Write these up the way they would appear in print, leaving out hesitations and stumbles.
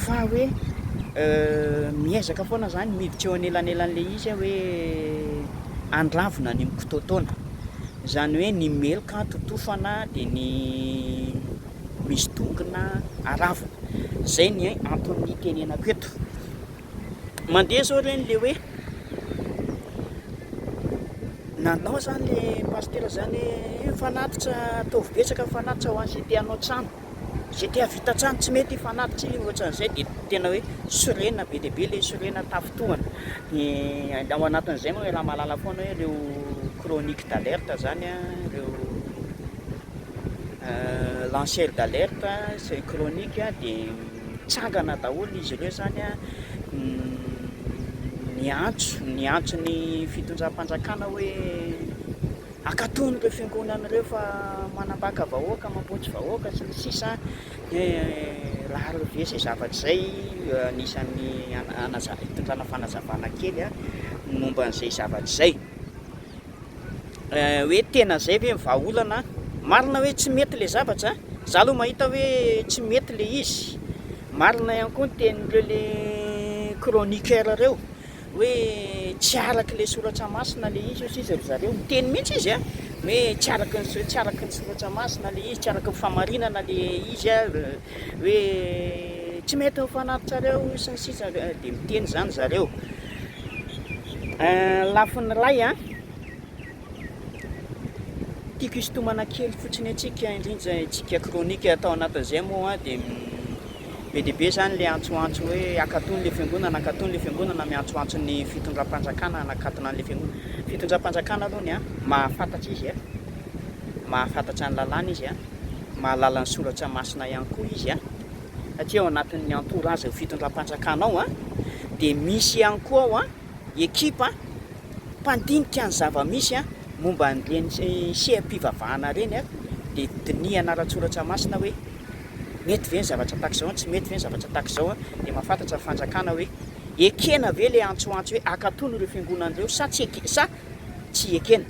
Fa hoe miezaka foana zany miditra eo anelanelan'le izy aho hoe andravona ny mikitaotaona. Izany hoe ny meloka totofana dia ny misy dongona aravona. Izay ny antony itenenako eto. Mandeha zao ireny le hoe nanao zany le pasitera zany hoe fanatitra ataovy betsaka ny fanatitra ho an'izay te hanao trano, izay te hahavita trano tsy mety fanatitra iny ohatran'izay dia tena hoe sorena be dia be le sorena tafintohana, dia ao anatin'izay moa raha mahalala foana hoe ireo chronique d'alerte zany an, ireo lanceur d'alerte sy chronique dia Mitsangana daholo izy ireo izany an, miantso, miantso ny fitondram-panjakana hoe akatony ireo fiangonana ireo fa manambaka vahoaka, mampotsy vahoaka sy ny sisa Dia raha relever izay zavatra izay, anisan'ny hitondrana fanazavana kely ny momba an'izay zavatra izay. Hoe tena zay ve ny vahaolana? Marina hoe tsy mety le zavatra, za aloha mahita hoe tsy mety le izy, marina ihany koa ny tenin'ireo le chroniqueur reo hoe tsy araky le soratra masina le izy hoy sisa ry zareo, miteny mihitsy izy an, hoe tsy araky ny tsy araky ny soratra masina le izy, tsy araky ny fahamarinana le izy an, hoe tsy mety ny fanatitrareo sy ny sisa de miteny zany zareo. Lafiny iray an, tiako hisintomana kely fotsiny antsika indrindra isika chronique tao anatin'izay moa dia be dia be izany ilay antsoantso hoe akatony ilay fiangonana, akatony ilay fiangonana, miantsoantso ny fitondram-panjakana hanakatona an'ilay fiangonana. Fitondram-panjakana aloha ny an, mahafantatra izy an, mahafantatra ny lalàna izy an, mahalala ny soratra masina ihany koa izy an. satria ao anatin'ny entourage io fitondram-panjakana ao dia misy ihany koa ao ekipa mpandinika ny zava-misy momba an'ireny seha-pivavahana ireny dia dinihana ara-tsoratra masina hoe mety ve ny zavatra tahaka izao, tsy mety ve ny zavatra tahaka izao, dia mahafantatra ny fanjakana hoe ekena ve ilay antsoantso hoe akatony ireo fiangonana ireo sa tsy eke- sa tsy ekena.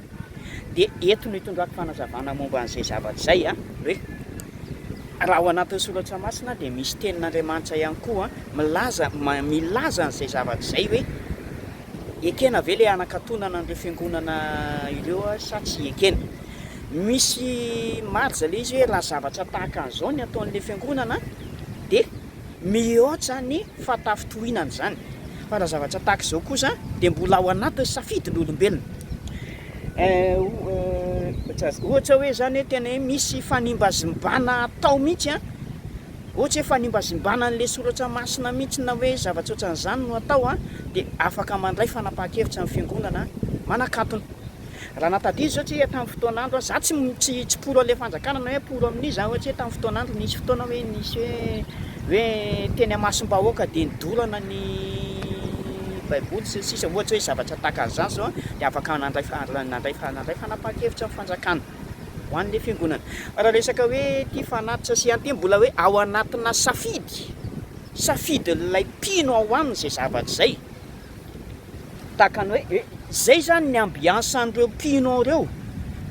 Dia eto no itondrako fanazavana momba an'izay zavatra izay hoe Raha ao anatin'ny soratra masina dia misy tenin'Andriamanitra ihany koa milaza milaza an'izay zavatra izay hoe ekena ve ilay hanakatonana an'ireo fiangonana ireo sa tsy ekena. Misy marge ilay izy hoe raha zavatra tahaka an'izao ny ataon'ilay fiangonana dia mihoatra ny fahatafintohinana izany. Fa raha zavatra tahaka izao kosa dia mbola ao anatin'ny safidin'olombelona. Ohatra hoe zany hoe tena hoe misy fanimbazimbana atao mihitsy an, ohatra hoe fanimbazimbana an'ilay soratra masina mihitsy na hoe zavatra ohatran'izany no atao an, dia afaka mandray fanapahan-kevitra ny fiangonana manakatona. Raha nahatadidy zao tsika tamin'ny fotoan'andro an, za tsy tsy tsy pour an'ilay fanjakana na hoe pour amin'iza aho, ohatra hoe tamin'ny fotoan'andro nisy fotoana hoe nisy hoe hoe teny amasom-bahoaka dia nidorana ny baiboly sy ny sisa, ohatra hoe zavatra tahaka an'izany zao an, dia afaka nandray nandray nandray fanapahan-kevitra ny fanjakana ho an'ilay fiangonana. Fa raha resaka hoe ity fanatitra sy an'ity mbola hoe ao anatina safidy, safidin'ilay mpino ao aminy izay zavatra izay. Tahaka ny hoe izay izany ny ambiance an'ireo mpino ao ireo.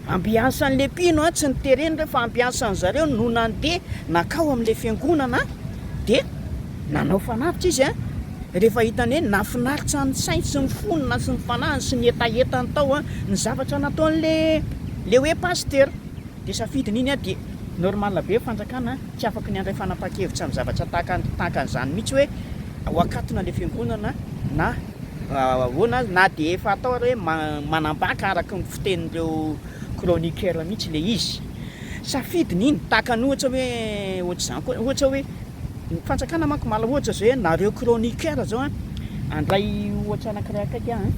Ambiance an'ilay mpino an, tsy niterena ireo fa ambiance an'zareo no nandeha nankao amin'ilay fiangonana dia nanao fanatitra izy an, rehefa hitany hoe nahafinaritra ny sainy sy ny fony na sy ny fanahiny sy ny hetahetany tao an, ny zavatra nataon'ilay ilay hoe pasitera. Dia safidiny iny an, dia normal be fanjakana tsy afaky ny handray fanapahan-kevitra amin'ny zavatra tahaka tahaka an'izany mihitsy hoe ho akatona ilay fiangonana na ahoana na dia efa atao ary hoe manambaka araka ny fitenin'ireo chroniqueur mihitsy ilay izy. Safidiny iny, tahaka ny ohatra hoe ohatr'izany koa, ohatra hoe ny fanjakana manko mahala ohatra izao hoe nareo chroniqueur izao an, handray ohatra anankiray akaiky aho an,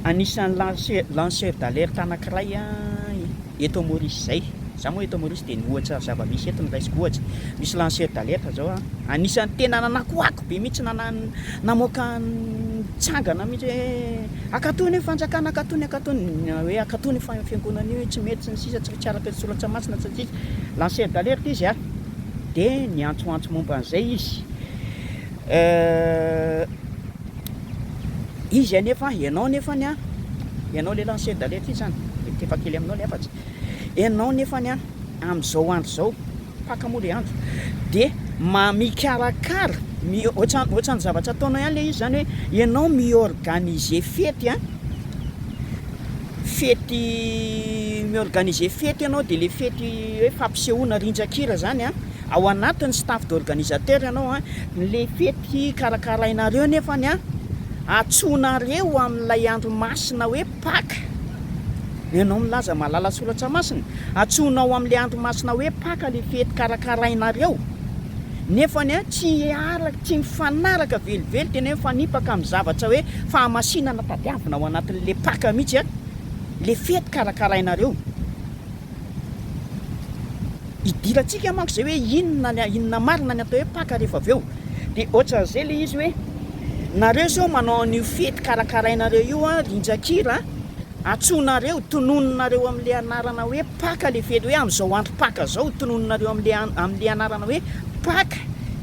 anisan'ny lanceur lanceur d'alerte anankiray an eto Maurice izay, za moa eto Maurice dia ny ohatra zava-misy eto no raisiko ohatra, misy lanceur d'alerte zao an, anisan'ny tena nanakoako be mihitsy nana- namoaka nitsangana mihitsy hoe akatony io fanjakana akatony akatony, hoe akatony io fiangonana io tsy mety sy ny sisa tsy araka ny soratra masina sy ny sisa, lanceur d'alerte izy an, dia niantsoantso momba an'izay izy. Izy anefa, ianao nefany an, ianao ilay lanceur d'alerte iny izany, mety efa kely aminao ilay hafatsy, ianao nefany an, amin'izao andro izao, Paka moa ilay andro, dia. ma mikarakara, mi ohatran ohatran'ny zavatra ataonao ihany le izy zany hoe ianao mi-organiser fety an, fety mi-organiser fety ianao de le fety hoe fampisehoana rindran-kira zany an, ao anatin'ny staff d'organisateur ianao an, le fety karakarainareo nefany an, antsoinareo amin'ilay andro masina hoe Paka, ianao milaza mahalala soratra masina, antsoinao amin'ilay andro masina hoe Paka ilay fety karakarainareo, nefany an tsy araka, tsy mifanaraka velively, tena hoe mifanipaka amin'ny zavatra hoe fahamasinana tadiavina ao anatin'ilay Paka mihitsy an, ilay fety karakarainareo. Idirantsika manko izay hoe inona ny inona marina ny atao hoe Paka rehefa avy eo. Dia ohatran'izay ilay izy hoe nareo izao manao an'io fety karakarainareo io an, rindran-kira an, antsoinareo, tononinareo amin'ilay anarana hoe Paka ilay fety, hoe amin'izao andro Paka izao, tononinareo amin'ilay amin'ilay anarana hoe Paka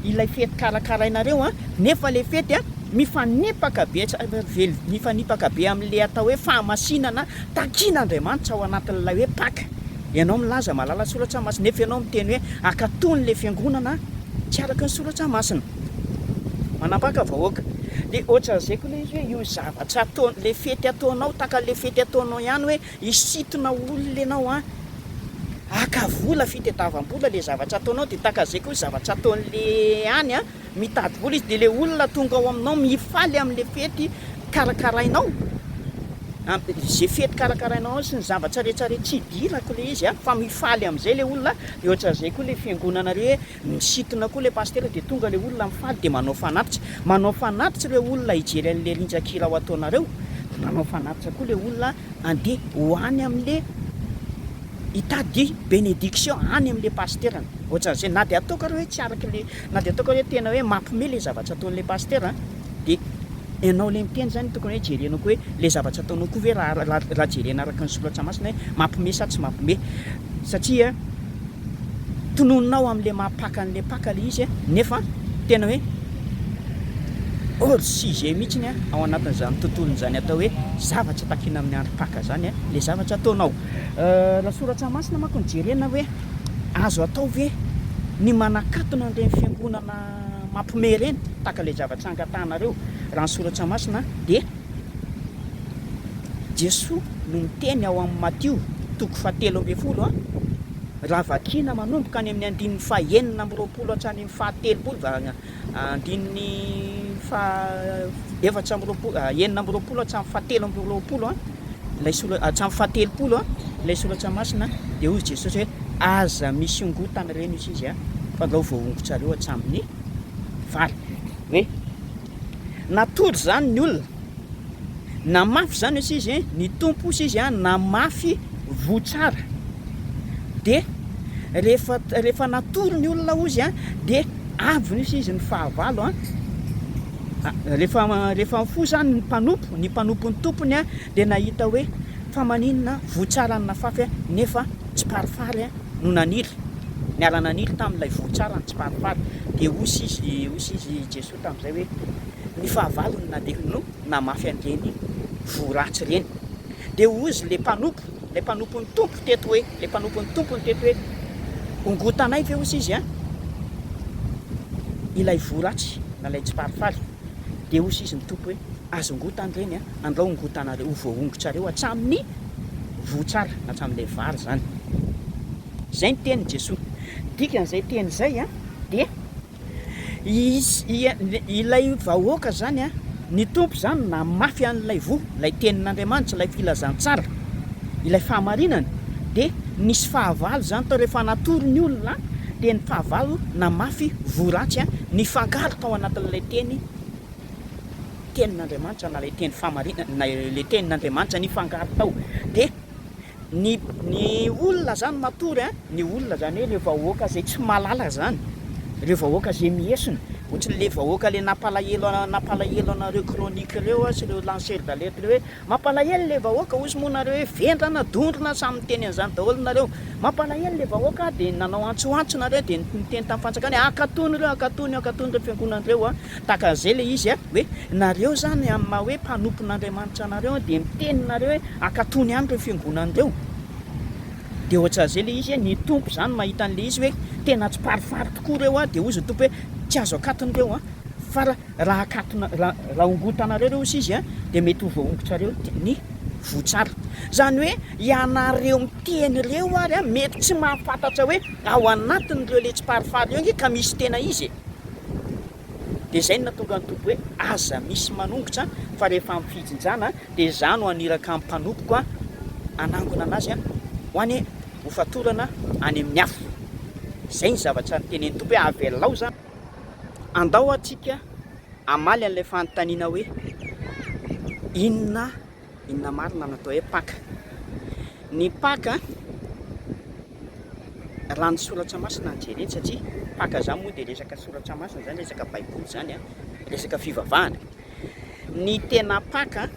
ilay fety karakarainareo an, nefa ilay fety an mifanipaka be mifanipaka be amin'ilay atao hoe fahamasinana Takian'Andriamanitra ao anatin'ilay hoe Paka. Ianao milaza mahalala soratra masina nefa ianao miteny hoe akatony ilay fiangonana tsy araka ny soratra masina. Manambaka vahoaka. Dia ohatran'izay koa ilay izy hoe io zavatra atao, ilay fety ataonao, tahaka an'ilay fety ataonao ihany hoe hisintona olona ianao an, haka vola, fitadiavam-bola ilay zavatra ataonao, dia tahaka an'izay koa ny zavatra ataon'ilay any an. Mitady vola izy dia le olona tonga ao aminao mifaly amin'le fety karakarainao, ze fety karakarainao ao sy ny zavatra rehetra rehetra tsy idirako le izy a, fa mifaly amin'izay le olona, de ohatran'izay koa le fiangonanareo hoe misintona koa le pasitera de tonga le olona mifaly de manao fanatitra, manao fanatitra ireo olona hijery an'le rindran-kira ao ataonareo, manao fanatitra koa le olona andeha ho any amin'le hitady bénédiction any amin'le pasiterany, ohatran'izay na dia ataoko ary hoe tsy araka le Na dia ataoko hoe tena hoe mampime le zavatra ataon'le pasitera an, dia ianao le miteny zany tokony hoe jerenao koa hoe le zavatra ataonao koa ve raha raha jerena araka ny soratra masina hoe mampime sa tsy mampime, satria tononinao amin'le maha paka an'le paka le izy nefa tena hoe hors sujet mihitsiny an ao anatin'izany tontolon'izany atao hoe zavatra takiana amin'ny andro paka zany le zavatra ataonao. Raha soratra masina manko no jerena hoe Azo atao ve ny manakatona an'ireny fiangonana mampime ireny tahaka ilay zavatra angatahanareo? Raha ny Soratra Masina dia Jesoa no miteny ao amin'ny Matio toko fahatelo ambin'ny folo a, raha vakiana manomboka any amin'ny andininy fahenina amby roapolo hatrany amin'ny fahatelopolo, Andininy faha 24, 26 hatramin'ny faha 23 ilay sora, hatramin'ny faha 30 ilay soratra masina dia hoy Jesosy hoe aza misy ongotana ireny hoy izy fa andrao voaongotrareo hatramin'ny vary. Hoe natory izany ny olona, namafy izany hoy izy, ny Tompo hoy izy namafy voa tsara dia rehefa rehefa natory ny olona hozy dia Avy nisy izy ny fahavalo an! Rehefa rehefa nifoha izany ny mpanompo, ny mpanompon'ny tompony an, dia nahita hoe fa maninona voa tsara ny nafafy an, nefa tsiparifary an no naniry, niara-naniry tamin'ilay voa tsara ny tsiparifary. Dia hoy izy, hoy izy Jesoa tamin'izay hoe, ny fahavalo no nandeha no namafy an'ireny voa ratsy ireny. Dia hoy izy ilay mpanompo, ilay mpanompon'ny Tompo teto hoe, ilay mpanompon'ny Tompony teto hoe, Hongotanay ve hozy izy an? Ilay voa ratsy na ilay tsiparifary. Dia hozy izy ny Tompo hoe, Aza hongotana ireny an, andrao hongotanareo, ho voahongotrareo hatramin'ny voa tsara, hatramin'ilay vary izany. Izay ny tenin'i Jesoa. Dikan'izay teny izay an, dia Izy, ilay vahoaka izany an, ny Tompo izany namafy an'ilay voa, ilay tenin'Andriamanitra, ilay filazantsara, ilay fahamarinana, dia nisy fahavalo izany tao, rehefa natory ny olona dia ny fahavalo namafy voa ratsy an, nifangaro tao anatin'ilay teny, tenin'Andriamanitra na ilay teny fahamarinana, na ilay tenin'Andriamanitra nifangaro tao, dia. Ny ny olona zany matory an, ny olona zany hoe ireo vahoaka zay tsy mahalala zany, ireo vahoaka zay mihesona, ohatran'le vahoaka le nampalahelo nampalahelo anareo chronique reo sy ireo lanceur d'alerte reo hoe mampalahelo le vahoaka ozy moa nareo hoe vendrana, dondrona, samy miteny an'izany daholo nareo, mampalahelo le vahoaka de nanao antsoantso nareo de niteny tamin'ny fanjakana hoe akatony ireo, akatony, akatony ireo fiangonana ireo an, tahaka an'izay le izy an, hoe nareo zany amin'ny maha hoe mpanompon'Andriamanitra anareo dia miteny nareo hoe Akatony ihany ireo fiangonana ireo. Dia ohatran'izay ilay izy, ny Tompo izany mahita an'ilay izy hoe tena tsiparifary tokoa ireo an, dia hozy ny Tompo hoe tsy azo akatona ireo an, fa raha akatona, raha ongotanareo ireo hozy izy an, dia mety ho voaongotrareo ny voa tsara. Izany hoe ianareo miteny ireo ary an, mety tsy mahafantatra hoe ao anatin'ireo ilay tsiparifary ireo ange ka misy tena izy e. Dia izay no nahatonga ny Tompo hoe, Aza misy manongotra, fa rehefa amin'ny fijinjana, dia Izaho no haniraka ny mpanompoko hanangona anazy ho any ho fatorana any amin'ny afo. Izay ny zavatra notenenin'ny Tompo hoe, Avelao izany. Andao antsika hamaly an'ilay fanontaniana hoe, Inona Inona marina no atao hoe Paka? Ny Paka, raha ny soratra masina no jerena, satria Paka izany moa dia resaka soratra masina izany, resaka baiboly izany an, resaka fivavahana. Ny tena Paka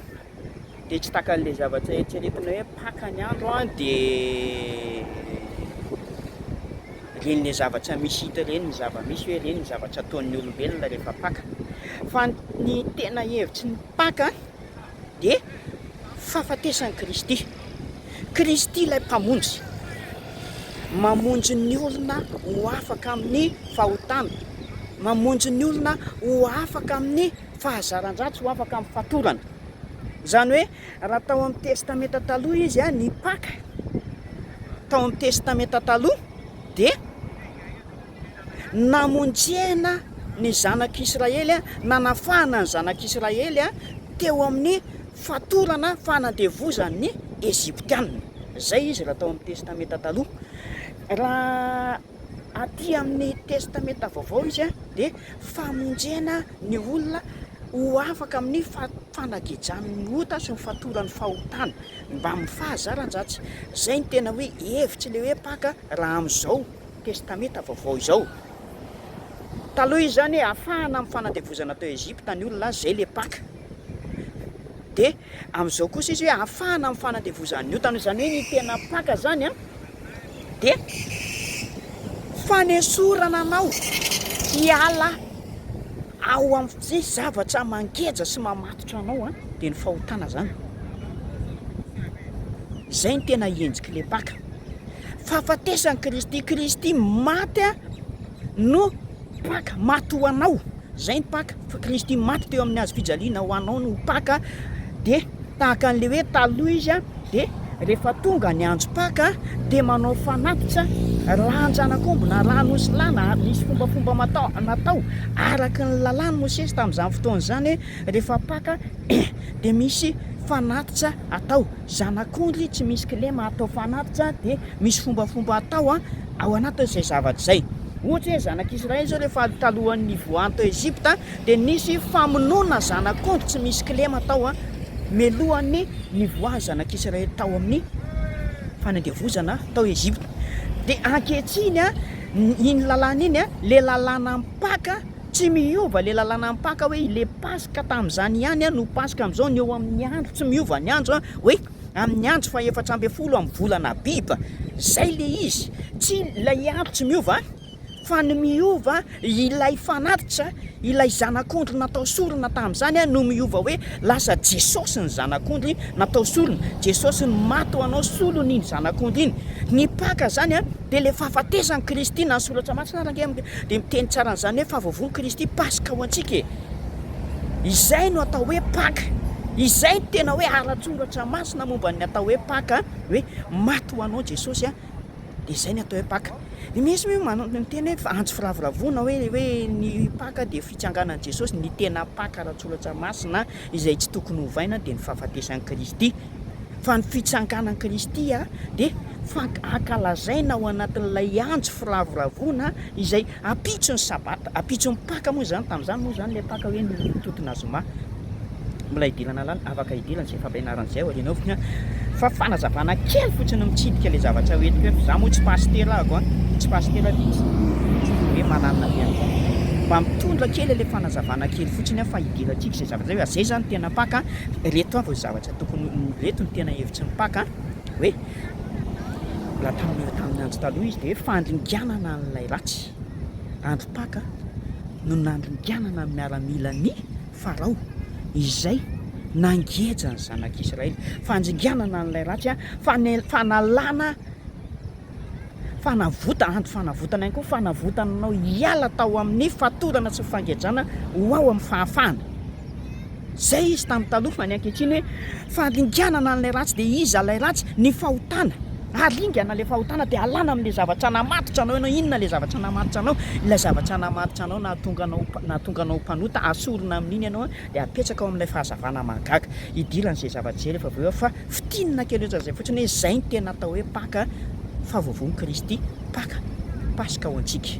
dia tsy tahaka an'ilay zavatra eritreretina hoe Paka ny andro an, dia ireny ilay zavatra misy hita ireny ny zava-misy hoe ireny ny zavatra ataon'ny olombelona rehefa Paka. Fa ny tena hevitry ny Paka dia fahafatesan'i Kristy. Kristy ilay Mpamonjy. Mamonjy ny olona ho afaka amin'ny fahotana. Mamonjy ny olona ho afaka amin'ny fahazaran-dratsy, ho afaka amin'ny fatorana. Izany hoe raha tao amin'ny Testamenta Taloha izy, ny Paka tao amin'ny Testamenta Taloha dia Namonjena ny zanak'Israely, nanafahana ny zanak'Israely teo amin'ny fatorana fanandevozan'ny Egyptiana. Izay izy raha tao amin'ny Testamenta Taloha. Raha aty amin'ny Testamenta Vaovao izy dia famonjena ny olona ho afaka amin'ny fanagejan'ny ota sy ny fatoran'ny fahotana mbamin'ny fahazaran-dratsy. Izay no tena hoe hevitr'ilay hoe Paka raha amin'izao. Testamenta Vaovao izao. Taloha izy izany hoe afahana amin'ny fanandevozana tao Egypta ny olona, izay ilay Paka. Dia amin'izao kosa izy hoe afahana amin'ny fanandevozan'ny ota. Izany hoe ny tena Paka izany an, dia fanesorana anao hiala ao amin'izay zavatra mangeja sy mamatotra anao an, dia ny fahotana izany. Izay no tena endrik'ilay Paka. Fahafatesan'i Kristy, Kristy maty no Paka, maty ho anao, zay ny Paka, fa Kristy maty teo amin'ny hazo fijaliana ho anao no Paka, dia tahaka an'ilay hoe taloha izy dia rehefa tonga ny andro Paka dia manao fanatitra ràn-janak'omby na ràn'osy lahy na misy fombafomba matao natao araka ny lalàn'i Mosesy tamin'izany fotoana izany hoe rehefa Paka dia misy fanatitra atao. Zanak'ondry tsy misy kilema atao fanatitra dia misy fombafomba atao ao anatin'izay zavatra izay. Ohatra hoe zanak'Israely izao rehefa talohan'ny nivoahany tao Egypta dia nisy famonoana zanak'ondry tsy misy kilema tao mialohan'ny nivoahan'ny zanak'Israely tao amin'ny fanandevozana tao Egypta. Dia ankehitriny iny lalàna iny, ilay lalàna mipaka Tsy miova le lalàna ampaka hoe ile paska tamin'izany ihany no paska amin'izao, ny eo amin'ny andro tsy miova ny andro hoe amin'ny andro faha 14 amin'ny volana Abiba, zay le izy, tsy ilay andro tsy miova fa ny miova ilay fanatitra, ilay zanak'ondry natao sorona tamin'izany no miova hoe lasa Jesosy ny zanak'ondry natao sorona, Jesosy no maty ho anao solon'iny zanak'ondry iny, ny paka zany dia le fahafatesan'i Kristy na ny soratra masina ary ange dia miteny tsara an'izany hoe fa voavono Kristy Paska ho antsika e! Izay no atao hoe Paka, izay no tena hoe ara-tsoratra masina momba ny atao hoe Paka, hoe maty ho anao Jesosy a, dia izay ny atao hoe Paka. Dia misy hoe manao miteny hoe fa antso firavoravoana hoe hoe ny Paka dia fitsanganan'i Jesosy, ny tena Paka ara-tsoratra masina izay tsy tokony hovaina dia ny fahafatesan'i Kristy. Fa ny fitsanganan'i Kristy dia fankalazaina ao anatin'ilay andro firavoravoana izay ampitson'ny Sabata, ampitson'ny Paka moa izany, tamin'izany moa izany ilay Paka hoe ny totona zoma. Mbola hidirana lalina, afaka hidirana izay fampianarana izay aoriana ao fa fa fanazavana kely fotsiny mitsidika ilay zavatra hoentiko eto. Izaho moa tsy pasitera aho an, tsy pasitera dia tsy tsy hoe malalina be an'izany. Mba mitondra kely ilay fanazavana kely fotsiny aho fa hidirantsika izay zavatra izay hoe izay izany tena Paka, ireto avy ny zavatra Tokony ho ireto no tena hevitry ny Paka hoe raha tamin'ny tamin'ny andro taloha izy dia hoe fandringanana an'ilay ratsy. Andro Paka no nandringanana ny miaramilan'i Farao izay nangeja ny zanak'Israely. Fandringanana an'ilay ratsy, fanalana. Fanavota, andro fanavotana ihany koa, fanavotana anao hiala tao amin'ny fatorana sy fangejana ho ao amin'ny fahafahana. Izay izy tamin'ny taloha fa ny ankehitriny hoe faringanana an'ilay ratsy dia iza ilay ratsy? Ny fahotana. Aringana ilay fahotana dia alana amin'ilay zavatra namatotra anao ianao. Inona ilay zavatra namatotra anao? Ilay zavatra namatotra anao nahatonga anao nahatonga anao mpanota, asorina amin'iny ianao dia apetraka ao amin'ilay fahazavana mahagaga. Idiran'izay zavatra izay rehefa avy eo fa fintinina kely ohatran'izay fotsiny hoe izay no tena atao hoe Paka fa voavono Kristy, Paka, Paska ho antsika.